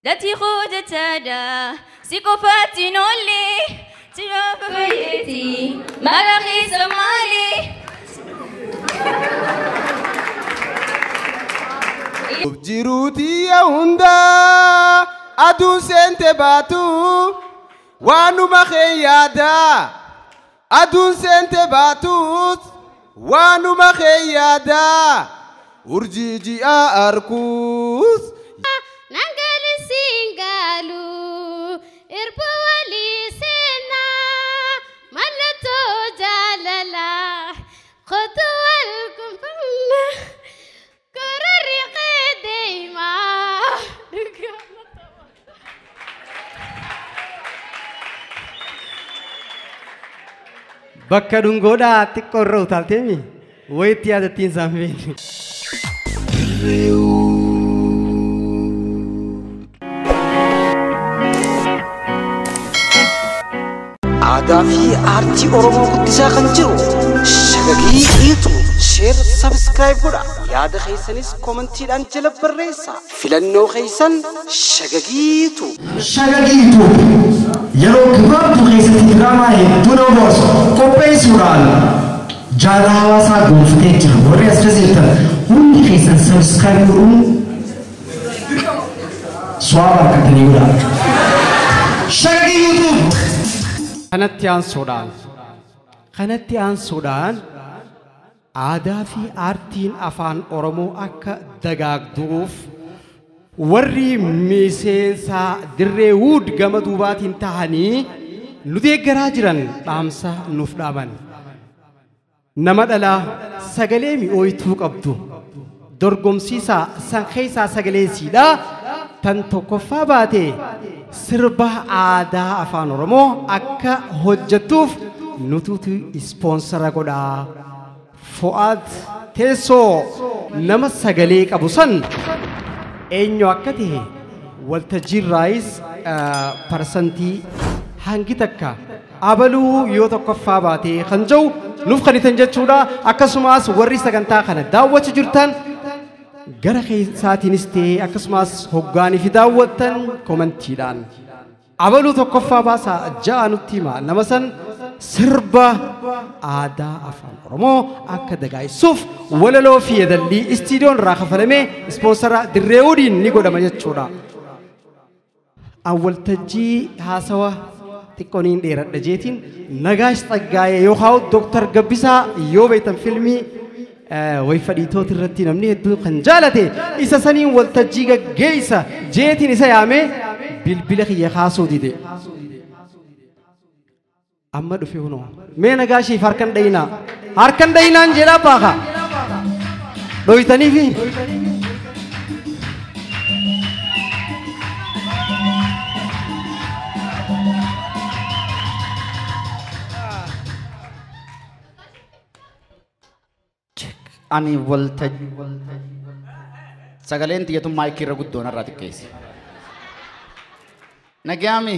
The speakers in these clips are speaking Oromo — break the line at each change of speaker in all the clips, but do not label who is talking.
Dati khojataadha si qofaatti nolle tiraafa fayyeeti maqaa keessa maali.
Jiruutii hundaa aduun seente baatu waanuma kee yaada aduun seente baatu waanuma kee yaada urjii ji'a arkuus.
Nangali singalu irbu wali sena malato jalala khudu wal kumfamna korori qedima.
Bakka dhungoodhaa xiqqoo irra utaalteemi wayitti yaadattiin isaan beekne.
Aadaa fi aartii Oromoo guddisaa kan jiru Shagagii YouTube share subscribe godha. Yaada keessanis koomentiidhaan jala barreessaa. Filannoo keessan Shagagii YouTube.
Shagagii YouTube yeroo gabaabduu keessatti diraamaa hedduu nama bohaarsu qopheessuudhaan jaalala hawaasaa gonfatee jira. Warri as jirtan hundi keessan subscribe godhuun su'aa harkatanii godha. Shagagii YouTube.
Kanatti aansuudhaan aadaa fi aartiin afaan Oromoo akka dagaagduuf warri miseensa dirree Wuud gama duubaatiin tahanii nu deeggaraa jiran dhaamsa nuuf dhaaban. Nama dhalaa sagalee mi'ooytuu qabdu dorgomsiisaa san keessaa sagalee siidhaa tan tokkoffaa baate sirba aadaa afaan Oromoo akka hojjettuuf nutuutu ispoonsara godhaa. Fu'aad teessoo nama sagalee qabu san eenyu akka ta'e waltajjiirraayis parsantii hangi takka abaluu yoo tokkoffaa baatee kan jiru nuuf kanitan jechuudha. Akkasumas warri sagantaa kana daawwachuu jirtan gara keessaatiinis ta'e akkasumas hoggaanii fi daawwattan koomentiidhaan abaluu tokkoffaa baasaa ja'a nutti hima nama san sirba aadaa afaan Oromoo akka dagaagsuuf walaloo fi yeedallii istiidiyoon irraa kafalamee ispoonsara dirree Wuudiin ni godhama jechuudha. Waltajjii haasawa xiqqooniin dheeradha jeetiin Nagaash Xaggaayee yookaan Dooktar Gabbisaa yoo beektan fiilmii wayfadhiitoota irratti namni hedduun kan jaalate isa saniin waltajjii gaggeessa jeetiin isa yaamee bilbila kiyya kaasuu dide. Amma dhufe hunoo mee Nagaashiif harkan dhayinaa harkan dhayinaan jedhaa baaka dhoytaniifi.
Ani waltajjii sagaleen xiyyeetu maayikii irra guddoon irraa xiqqeesse. Nagaami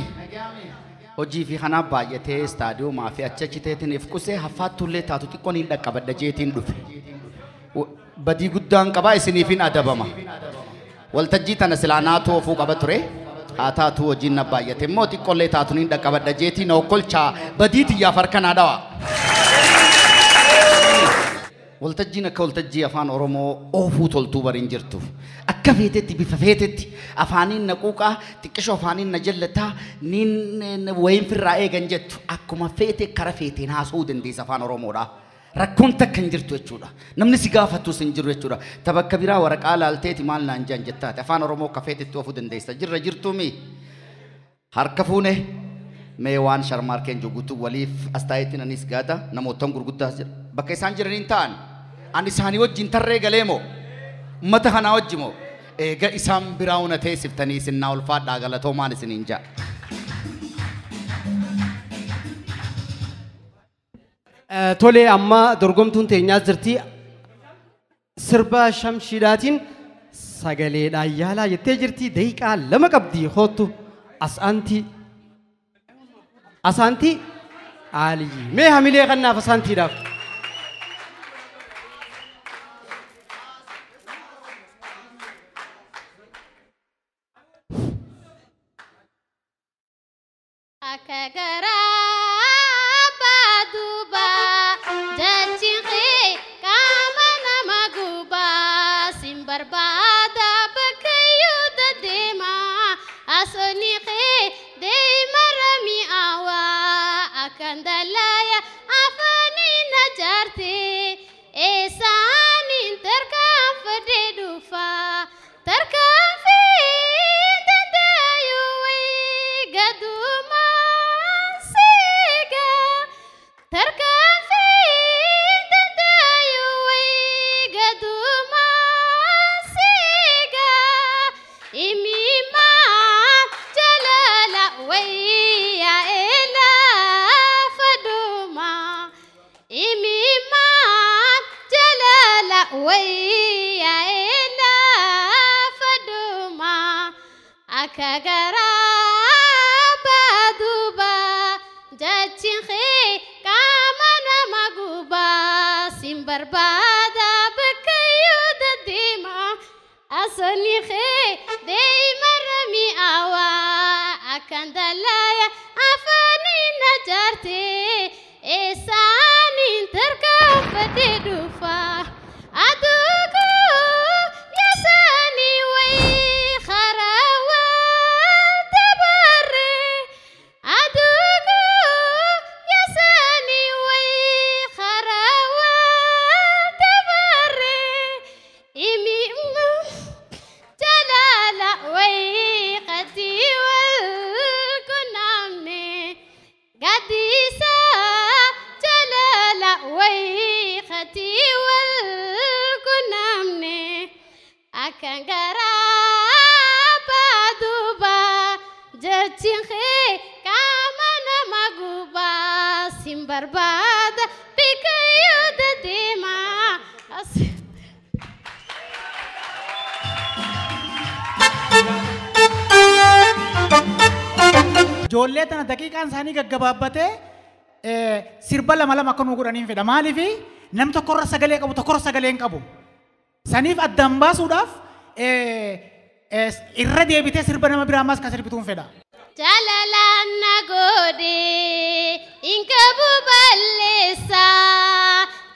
hojii fi kanaa baay'atee istaadiyoomaa fi achi achi teetiin if qusee hafaatullee taatu xiqqoon hin dhaqqabadha jeetiin dhufe. Badii guddaan qabaa isiniifin adabama. Waltajjii tana silaa naatu ofuu qaba ture. Haa taatu hojiin na baay'ate immoo xiqqoollee taatu hin dhaqqabadha jeetiin okkolchaa badii xiyyaaf harka naa dhawa. Waltajjiin akka waltajjii afaan Oromoo oofuu toltuu bariin jirtu. Akka feetetti bifa feetetti afaaniin na quuqaa xiqqishoo afaaniin na jallataa niin wayiin firraa eegan jettu akkuma feete kara feeteen haasa'uu dandeessa afaan Oromoodha. Rakkoon takka hin jirtu jechuudha. Namni si gaafatus hin jiru jechuudha. Tabakka biraa waraqaa laalteeti maal naan jaan jettaate afaan Oromoo akka feetetti oofuu dandeessa. Jirra jirtuumi harka fuune mee waan sharmaarkeen joguutu waliif as taa'eetiin anis gaada namootaan gurguddaas jira. Bakka isaan jiraniin ta'an ani isaanii wajjin tarree galee moo uummata kanaa wajji moo eega isaan biraa una teessiftanii isin naa ulfaadhaa galatoomaan isiniin ja'a.
Tolee amma dorgomtuun teenyaas jirti sirba shamshiidhaatiin sagaleedhaan yaalaa jettee jirti daqiiqaa 2 qabdi hoottu asaantii asaantii Aliyyi mee hamilee kannaaf asaantiidhaaf.
Akka garaa baaduubaa jechi kee qaama nama gubaa sin barbaada bakka iyyuu deddeemaa asoni kee deema rami'aawaa akkan dalaaya afaaniin na jaarte eessaaniin tarkaanfadhee dhufaa tarkaanfii danda'uu wayii gaduumaa seegaa tarkaanfii danda'uu wayii gaduumaa seegaa imimaa jalala wayii yaa'ela fadumaa imimaa jalala wayii yaa'ela fadumaa akka garaa baaduubaa jechi kee qaama nama gubaa sin barbaada bakka iyyuu deddeemaa asoni kee deema rami'aawaa akkan dalaaya afaaniin na jaarte eessaaniin tarkaanfadhee dhufaa aduukuu yaasanii wayii karawaa dabaree aduukuu yaasanii wayii karawaa dabaree imi jalala wayii qatii wal qunnamne gadiisa jalala wayii qatii wal qunnamne akkan garaa baaduubaa jechi kee qaama nama gubaa sin barbaada bakka iyyuu deddeemaa.
Ijoollee tana daqiiqaan isaanii gaggabaabbatee sirba lama lama akka nu godhaniin fedha. Maaliif nam tokkorra sagalee qabu tokkorra sagalee hin qabu. Saniif addaan baasuudhaaf irra deebitee sirba nama biraa ammas kan sirbituun fedha.
Jaalalaan na godhe hin qabu balleessa.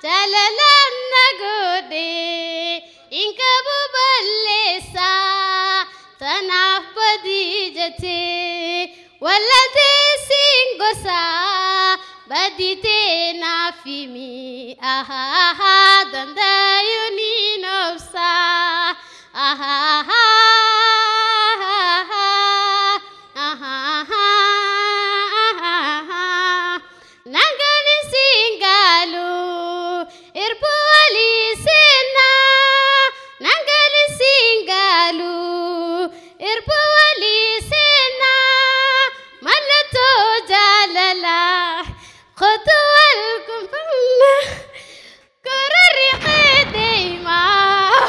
Jaalalaan na godhe hin qabu balleessa. Tanaaf badii jettee wallatee siin gosa baditee naaf himi ahaha danda'uu ni nobsa ahaha ahaha nangali singalu irbu wali sena nangali singalu irbu wali sena mallattoo jaalala qotu wal kunfanna kororri qeedeemaa.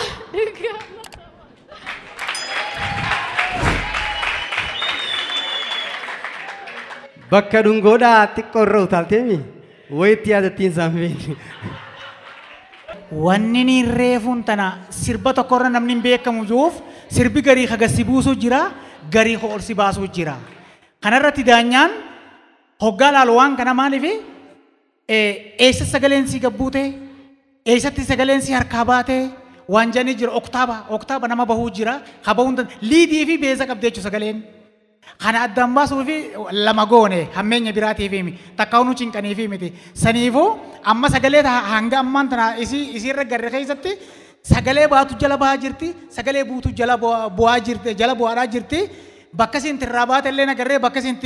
Bakka dhungoodhaa xiqqoo irra utaalteemi wayitti yaadattiin isaan beekni.
Wanni ni reefuun tana sirba tokkorra namni hin beekamu jiruuf sirbi garii haga si buusuu jira garii ol si baasuu jira. Kanarratti daanyaan hoggaa laalu waan kana maaliif eessa sagaleen si gabbuute eessatti sagaleen si harkaa baate waan jedhanii jira oktaaba oktaaba nama bahuu jira haba'uun liidii fi beesa qabdi jechuudha sagaleen. Kana addaan baasuu fi lama goone hammeenya biraatiif himi takka nu cinqaniif miti saniifuu amma sagalee hanga ammaan tana isiirra garre keessatti sagalee baatu jala bahaa jirti sagalee buutu jala bu'aa jirti jala bu'aadhaa jirti bakka isin irraa baate illee nagarree bakka isin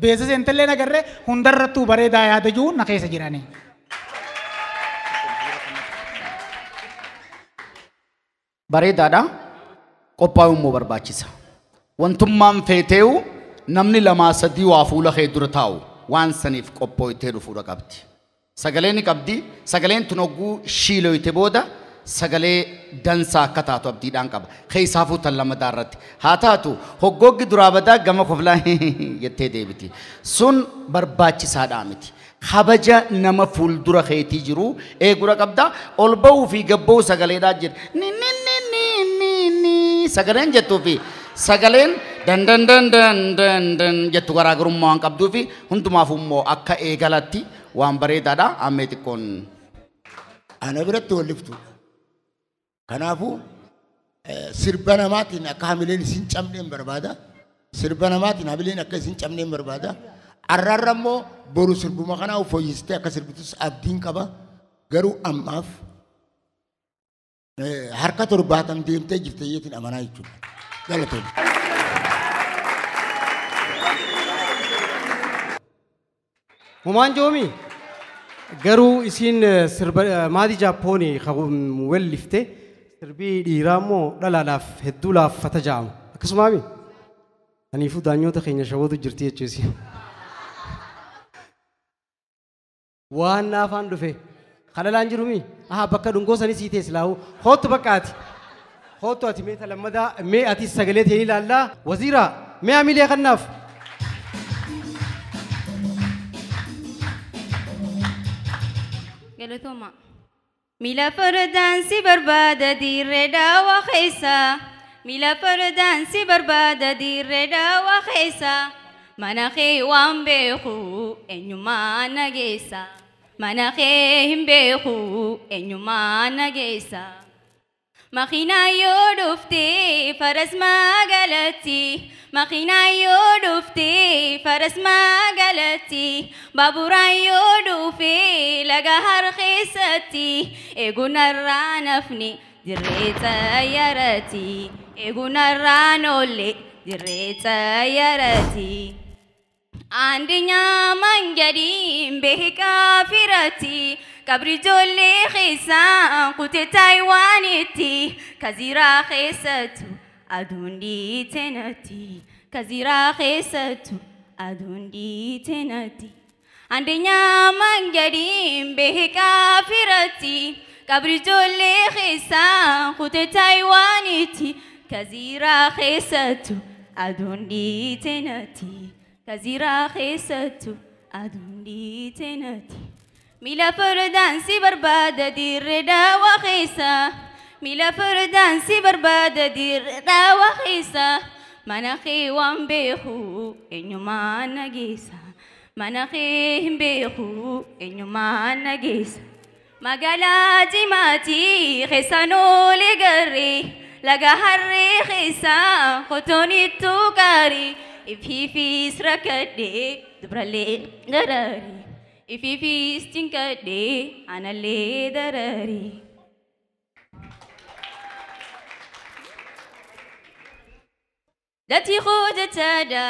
beesa seente illee nagarree hundarrattuu bareedaa yaada jiru na keessa jirani.
Bareedaadha qophaa'uu immoo barbaachisa. Wantummaan feeteewu namni lamaa sadii waa fuula kee dura taa'u waan saniif qophooytee dhufuudha qabdi. Sagalee ni qabdi. Sagaleen tun hogguu shiiloyte booda sagalee dansaa akka taatu abdiidhaan qaba. Keessaafuu tan lamadaa irratti. Haa taatu hoggooggi duraa badaa gama koflaa jettee deebiti. Sun barbaachisaadhaa miti. Kabaja nama fuuldura keetii jiru eeguudha qabda. Ol ba'uu fi gabba'uu sagaleedhaa jira. Ni ni ni ni ni ni sagaleen jettuu fi sagaleen Dan dan dan dan dan dan jettu garaagarummaa waan qabduu fi hundumaaf immoo akka eegalatti waan bareedaadha ammee xiqqoon.
Ana biratti walliftuudha. Kanaafuu sirba namaatiin akka hamileen isin cabneen barbaada. Sirba namaatiin hamileen akka isin cabneen barbaada. Arraarra immoo boru sirbuma kanaa fooyyessitee akka sirbitus abdiin qaba. Garuu ammaaf harka 70 deemtee jirte yeetiin amanaa jechuudha. Galatoomne.
Humaan joomi garuu isiin sirba maadii Jaappoonii wellifte sirbii dhiiraa immoo dhalaadhaaf hedduu laaffata ja'ama. Akkasumaami aniifuu daanyoota keenya shawwatu jirti jechuusi. Waan naafaan dhufe kalalaan jirumi aha bakka dhungoo sanii sii teess laawu hoottu bakka ati hoottu ati mee talammadaa mee ati sagalee ta'ee ilaallaa waziira mee amilee kannaaf.
Galatoma. Mila fardaan si barbaada dirree daawaa keessa. Mila fardaan si barbaada dirree daawaa keessa. Mana kee waan beeku eenyumaa na geessa. Mana kee hin beeku eenyumaa na geessa. Makiinaa yoo dhufte faras magaalatti. Makiinaa yoo dhufte faras magaalatti. Baaburaan yoo dhufe laga harkeessatti. Eeguun irraa nafni dirree xayyaratti. Eeguun irraan oolle dirree xayyaratti. አንደኛ መንገዲን beeka firatti qabri ijoollee keessaan kutee Taayiwaanitti kaziraa keessattu aduun dhiitenatti kaziraa keessattu aduun dhiitenatti. አንደኛ መንገዲን beeka firatti qabri ijoollee keessaan kutee Taayiwaanitti kaziraa keessattu aduun dhiitenatti. Kaziraa keessattu aduun dhiitenatti. Mila fardaan si barbaada dirree daawaa keessa. Mila fardaan si barbaada dirree daawaa keessa. Mana kee waan beeku eenyumaa na geessa. Mana kee hin beeku eenyumaa na geessa. Magaalaa Jimaatii keessaan oole garee laga harree keessa qotoon ittuu gaarii. Ifiifis rakkadhee dubrallee dararii. Ifiifis cinqadhee anallee dararii. Dati hojjetaadha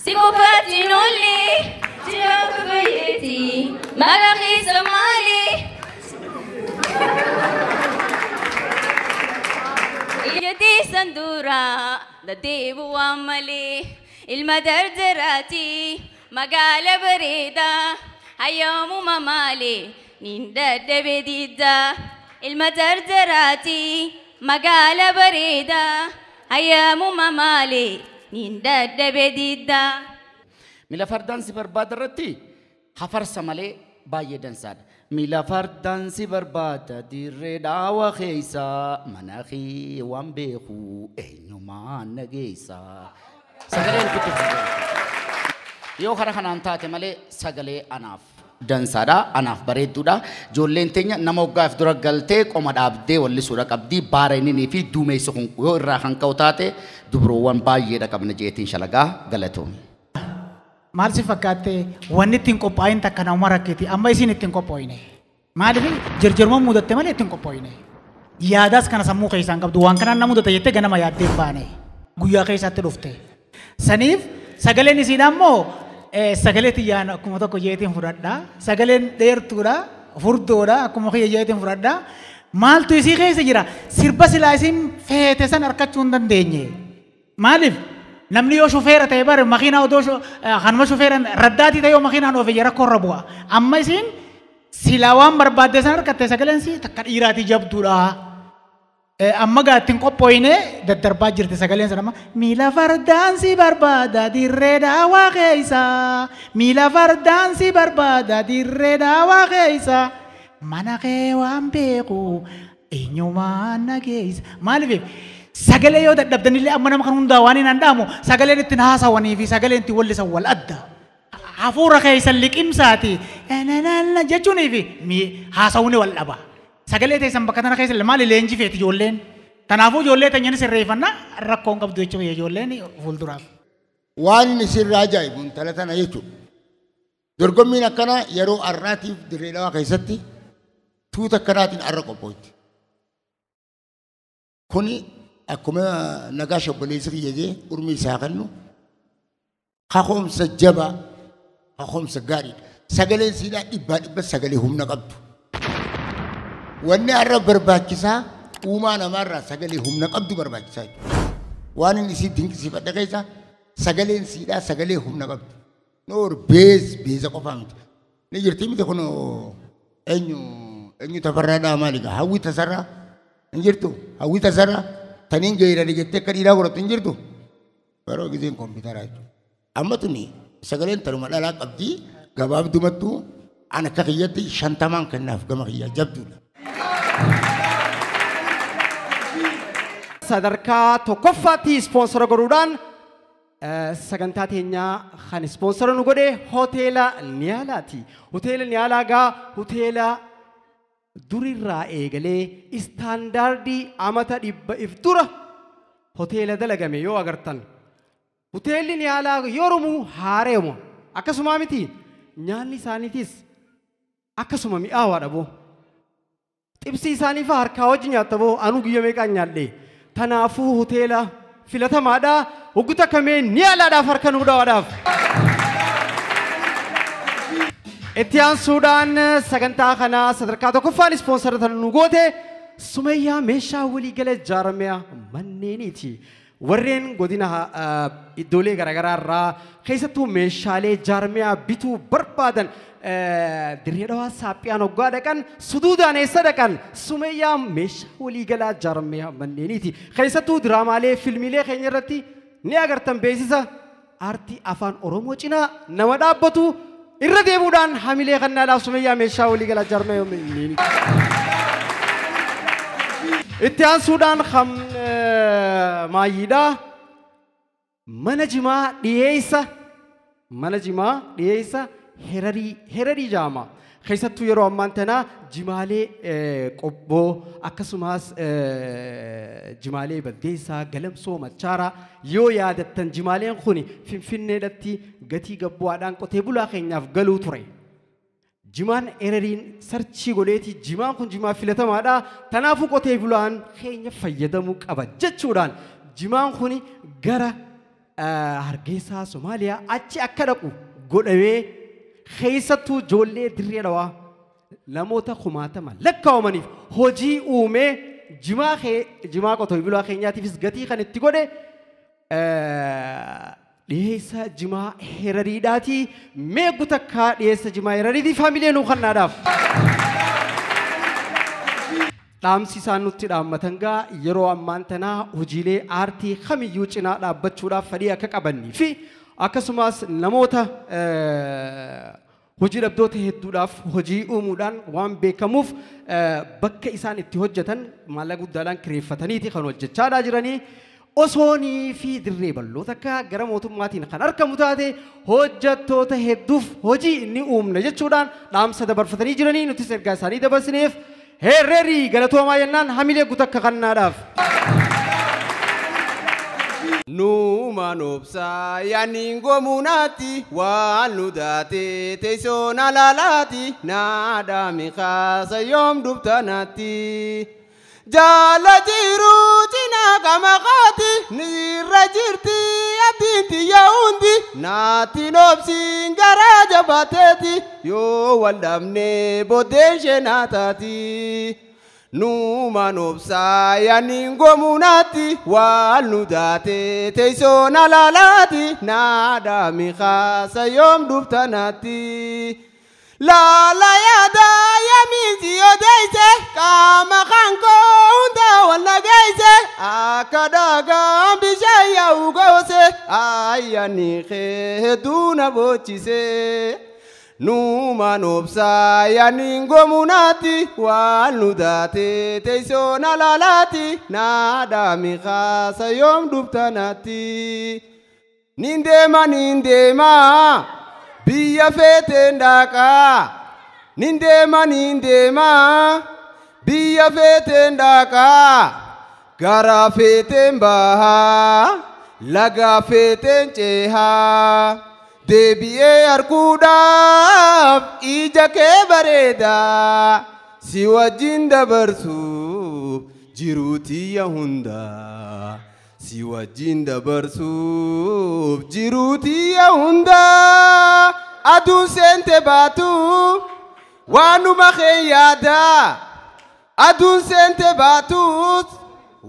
si qofaatti nollee jiraatu fayyeeti maqaa keessa maalee. Ijjatee sanduura deddeebi'uu malee. Ilma dardaraati magaala bareedaa hayyoomuma malee niin dadhabee diddaa. Ilma dardaraati magaala bareedaa hayyoomuma malee niin dadhabee diddaa.
Mila fardaan si barbaada irratti hafarsa malee baay'ee dansaadha. Mila fardaan si barbaada dirree daawaa keessa mana kee waan beeku eenyumaa na geessa. Sagaleen kutubu. Yoo karaa kanaan taate malee sagalee anaaf dansaadha, anaaf bareedduudha. Ijoolleen teenya nama waggaaf dura galtee qoma dhaabdee wallisuudha qabdii baara inni fi duumessi kun yoo irraa kan ka'u taate dubroowwan baay'eedha qabna jeetiin shalagaa galatoomi.
Maal si fakkaatte wanni ittiin qophaa'in takka nama rakkeeti amma isin ittiin qophaa'ine. Maaliif jirjirma mudatte malee ittiin qophaa'ine. Yaadaas kana sammuu keessaan qabdu waan kanaan na mudate jettee ganama yaaddee hin baane guyyaa keessatti dhufte. Saniif sagaleen isiidha immoo sagalee tiyyaan akkuma tokko jeetiin fudhadha. Sagaleen dheertuudha, furdoodha akkuma kiyya jeetiin fudhadha. Maaltu isii keessa jira? Sirba silaa isin feete san harkachuu hin dandeenye. Maaliif? Namni yoo shufeera ta'e bare makiinaa odoo kanuma shufeeran raddaatii ta'e yoo makiinaan oofe jira rakkoo irra bu'a. Amma isin silaa waan barbaadde san harkatte sagaleen si takka dhiiraatii jabduudha. Amma gaa ittiin qophooyne daddarbaa jirti sagaleen sana amma miila fardaan si barbaada dirree daawaa keessa miila fardaan si barbaada dirree daawaa keessa mana kee waan beeku eenyumaan na geessa. Maaliif Sagalee yoo dadhabdanillee amma nama kan hundaa waan hin danda'amu sagaleen ittiin haasawanii fi sagaleen ittiin wallisan wal adda. Hafuura keessan liqimsaati jechuunii fi haasawni wal dhaba. Sagalee teessan bakka tana keessa maali leenjii feeti ijoolleen. Kanaafuu ijoollee tanyaan sirreeffannaa rakkoon qabdu jechuudha ijoolleen fuulduraaf.
Waan inni sirraa ajaa'ibu intala tana jechuudha. Dorgommiin akkanaa yeroo har'aatiif dirree dhawaa keessatti tuuta akkanaatiin har'a qophooti. Kuni akkuma nagaa obboleessi kiyya jee urmii isaa kennu kakoomsa jabaa kakoomsa gaariidha. Sagaleen siidhaa dhibbaa dhibba sagalee humna qabdu. Wanni har'a barbaachisaa uumaa namaarraa sagalee humna qabdu barbaachisaa jechuudha. Waan inni isii dinqisiifadha keessa sagaleen siidhaa sagalee humna qabdu. Noor beez beeza qofaa miti. Ni jirti miti kun eenyu eenyu tafarraadhaa maali gaa hawwi tasarraa hin jirtu hawwi tasarraa taniin geeranii jettee akka dhiiraa godhattu hin jirtu. Yeroo giseen kompiitaraa jechuudha. Amma tuni sagaleen tanuma dhalaa qabdii gabaabdumattuu an akka kiyyatti 50 kennaaf gama kiyyaa jabduudha.
Sadarkaa tokkoffaatti ispoonsara godhuudhaan sagantaa teenyaa kan ispoonsara nu godhe hoteela Niyaalaati. Hoteela Niyaalaa gaa hoteela durirraa eegalee istaandaardii amata 100 if dura hoteela dalagame yoo agartan. Hoteelli Niyaalaa yorumuu haareema. Akkasuma miti nyaanni isaaniitis akkasuma mi'aawaadha boo. Xibsii isaanii fa'aa harkaa wajjin nyaatta boo anuu guyyaa meeqaan nyaadhe. Tanaafuu hoteela filatamaadha. Hogguta kamee Niyaalaadhaaf harka nuu dhawaadhaaf. Itti aansuudhaan sagantaa kanaa sadarkaa tokkoffaan ispoonsara tan nu goote Sumayyaa meeshaa waliigala jaarmiyaa manneeniiti. Warreen godina iddoolee garaagaraa irraa keessattuu meeshaalee jaarmiyaa bituu barbaadan dirree dhawaa saaphiyaan hoggaa dhaqan suduudhaan eessa dhaqan Sumayyaa meeshaa waliigalaa jaarmiyaa manneeniiti. Keessattuu diraamaalee filmiilee keenya irratti ni agartan beeksisa aartii afaan Oromoo cinaa nama dhaabbatu irra deebuudhaan hamilee kannaadhaaf Sumayyaa meeshaa waliigalaa jaarmiyaa manneeniiti. Itti aansuudhaan kan maayyiidha. Mana jimaa dhiyeessa mana jimaa dhiyeessa herarii jaama. Keessattuu yeroo ammaan tana jimaalee qobboo akkasumas jimaalee baldeessaa galamsoo machaaraa yoo yaadattan jimaaleen kun finfinneedhatti gatii gabbu'aadhaan qotee bulaa keenyaaf galuu ture. Jimaan herariin sarchii godheeti jimaan kun jimaa filatamaadha. Tanaafuu qotee bulaan keenya fayyadamuu qaba jechuudhaan jimaan kun gara Hargeysaa Somaaliyaa achi akka dhaqu godhamee keessattuu ijoollee dirree dhawaa namoota kumaatama lakkaa'amaniif hojii uumee jimaa qotee bulaa keenyaatiifis gatii kan itti godhe dhiyeessa jimaa herariidhaati. Meequ takkaa dhiyeessa jimaa herariitiif hamilee nuu kennaadhaaf. Dhaamsi isaan nutti dhaammatan gaa yeroo ammaan tanaa hojiilee aartii kamiyyuu cinaa dhaabbachuudhaaf fedhii akka qabanii fi akkasumas namoota hojii dhabdoota hedduudhaaf hojii uumuudhaan waan beekamuuf bakka isaan itti hojjetan maallaqa guddaadhaan kireeffataniiti kan hojjechaadhaa jiranii. Osoonii fi dirree bal'oota akka gara mootummaatiin kan argamu taate hojjettoota hedduuf hojii inni uumna jechuudhaan dhaamsa dabarfatanii jiranii nutis ergaa isaanii dabarsineef herreerii galatoomaa jennaan hamilee guutuu akka kannaadhaaf.
Nuumaan obsaa yaaniin goomuunaatti waan nu daate teessoon alaalaati naadhaami kaasa yoom dubtanaatti. Jaala jiru cinaa qama qaati nirra jirti abdiin tiyya hundi naatiin obsiin garaa jabateeti yoo wal dhabne booddeen ishee naa taati. Nuumaan obsaa yaaniin goomuunaatti waan nu daate teessoon alaalaati naadhaami kaasa yoom dubtanaatti. Laala yaada yamiinsi odeesse qaama kan koo hunda wal nageesse akka dhagaan bishaan yaa'u goose ayyaanni kee hedduu na boochise. Nuumaan obsaa yaaniin goomunaatti waan nu daate teessoon alaalaatti naadhaami kaasa yoom dhuftanatti. Niin deema niin deema biyya feeteen dhaqaa. Niin deema niin deema biyya feeteen dhaqaa. Gara feeteen bahaa laga feeteen cehaa. Deebi'ee arguudhaaf ija kee bareedaa si wajjin dabarsuuf jiruutiyya hundaa si wajjin dabarsuuf jiruutiyya hundaa aduun seente baatu waanuma kee yaadaa aduun seente baatus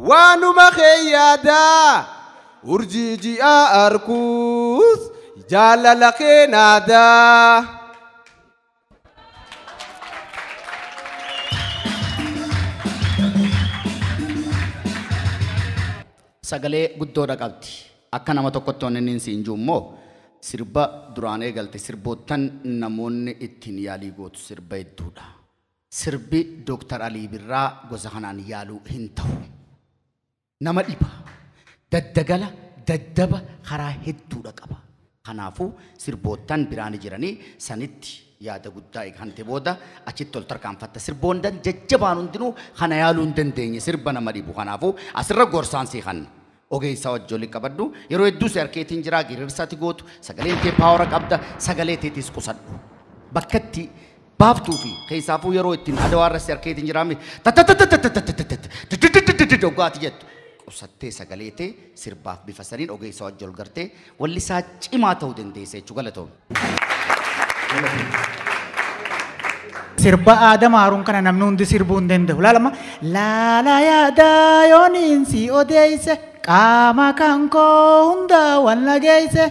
waanuma kee yaadaa urjii ji'a arkuus jaalala kee naadaa.
Sagalee guddoodha qabdi. Akka nama tokkotti wanni inni siin jiru immoo sirba duraan eegalte sirboottan namoonni ittiin yaalii gootu sirba hedduudha. Sirbi Dooktar Alii Birraa gosa kanaan yaaluu hin ta'u. Nama dhiba. Daddagala daddaba karaa hedduudha qaba. Kanaafuu sirboottan biraan jiranii sanitti yaada guddaa eegante booda achitti ol tarkaanfatta. Sirboondan jajjabaan hundinuu kana yaaluu hin dandeenye sirba nama dhibu. Kanaafuu asirra gorsaan sii kanna. Ogeessa wajjolli qabadhu yeroo hedduu si harkeetiin jiraa giriirsaati gootu sagaleen kee paawara qabda sagalee teetiis qusadhu. Bakka itti baaftuu fi keessaafuu yeroo ittiin adawaarra si harkeetiin jiraame dhugaatii jettu. Qusattee sagalee tee sirbaaf bifa saniin ogeessa wajjol gartee wallisaa cimaa ta'uu dandeessa jechuu galatoom.
Sirba Aadam Haaruun kana namni hundi sirbuu hin danda'u. Laalama laala yaadaa yooniin si odeesse qaama kan koo hunda wal nageesse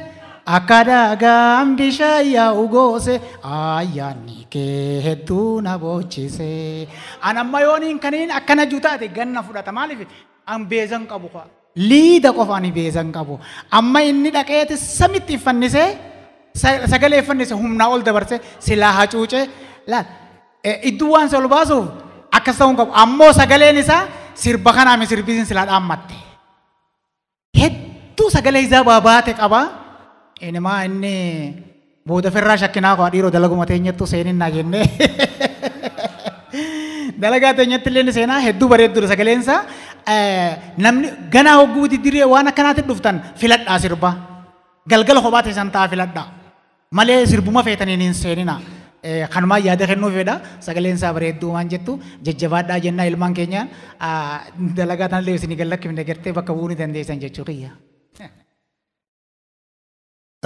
akka dhagaan bishaan yaa'u goose ayyaanni kee hedduu na boochise. An amma yooniin kaniin akkana jiru taate ganna fudhata maaliif an beezan qabu qofa. Liida qofa ani beezan qabu. Amma inni dhaqeeti samitti fannisee sagalee fannise humnaa ol dabarse silaa hacuucee laal iddoo waan ol baasuuf akkas ta'uu hin qabu. Ammoo sagaleen isaa sirba kanaami sirbisiin silaa dhaammatte. Hedduu sagalee isaa baabaate qaba. Inimaa inni booda firraa shakkinaa qaba dhiiroo dalaguma teenyattu seeninnaa jennee. Dalagaa teenyatti illee ni seenaa hedduu bareedduudha sagaleen isaa. Namni ganaa hogguu diddiree waan akkanaatti dhuftan filadhaa sirba. Galgala kophaa teessan ta'a filadhaa. Malee sirbuma feetaniin hin seenina. Kanumaa yaada kennuu fedha. Sagaleen isaa bareedduu waan jettu jajjabaadhaa jennaa ilmaan keenyaan dalagaa tanallee isinii gallakkifne gartee bakka bu'uu ni dandeessan jechuu kiyya.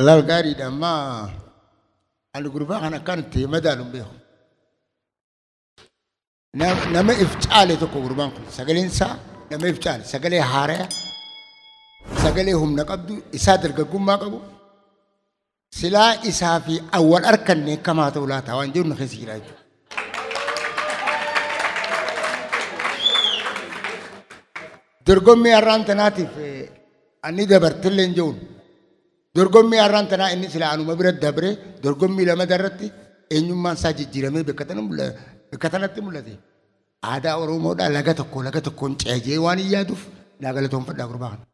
Laal gaariidha amma ani gurbaa kana akkaan itti madaalu hin beeku. Nama if caale tokko gurbaan kun sagaleen isaa nama if caale sagalee haaraa sagalee humna qabdu isaa dargaggummaa qabu silaa isaa fi awwal harkanne kamaa ta'u laata waan jedhu na keessa jira jechuudha. Dorgommii har'aan tanaatiif ani dabartillee hin jiruun dorgommii har'aan tanaa inni silaa anuma bira dabre dorgommii lama irratti eenyummaan isaa jijjiiramee bakka tanatti mul'ate. Aadaa Oromoodhaa laga tokko laga tokkoon ceejee waan hin yaaduuf naa galatoonfadhaa gurbaa kana.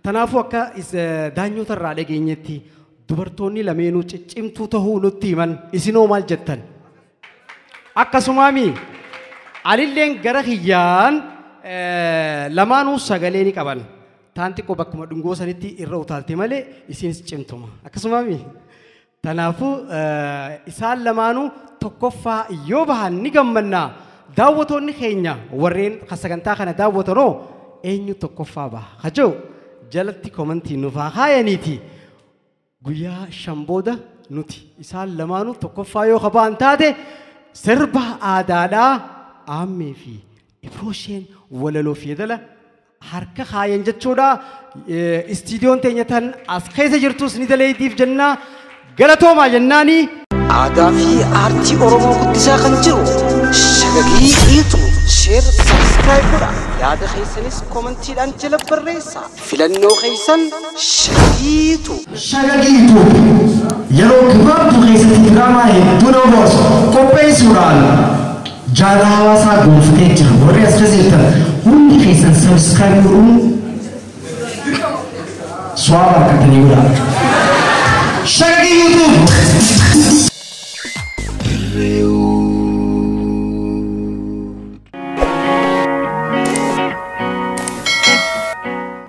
Kanaafuu akka daanyota irraa dhageenyetti dubartoonni lameenuu ciccimtuu tahuu nutti himan isinoo maal jettan? Akkasumaami alilleen gara kiyyaan lamaanuu sagalee ni qaban. Taan xiqqoo bakkuma dhungoo sanitti irra utaalte malee isinis cimtuma. Akkasumaami kanaafuu isaan lamaanuu tokkoffaa yoo bahan ni gammannaa. Daawwatoonni keenya warreen sagantaa kana daawwatanoo eenyu tokkoffaa baha? Kajoo jalatti komantii nuuf haa kaayaniiti. Guyyaa 5 booda nuti isaan lamaanuu tokkoffaa yoo qabaan taate sirba aadaadhaa aammee fi Ibrosheen walaloo fi dala harka kaayan jechuudha. Istiidiyoon teenya tan as keessa jirtus ni daleetiif jennaa galatoomaa jennaanii.
Aadaa fi aartii Oromoo guddisaa kan jiru Shagagii Iituu sheer sabskiraayib godha. Yaada keessanis komantiidhaan jala barreessaa. Filannoo keessan Shagagiitu.
Shagagiitu yeroo gabaabduu keessatti diraamaa hedduu nama bohaarsu qopheessuudhaan jaalala hawaasaa gonfatee jira. Warri as keessa jirtan hundi keessan subscribe godhuun su'aa harkatanii godhaa. Shagagii YouTube.
Dirree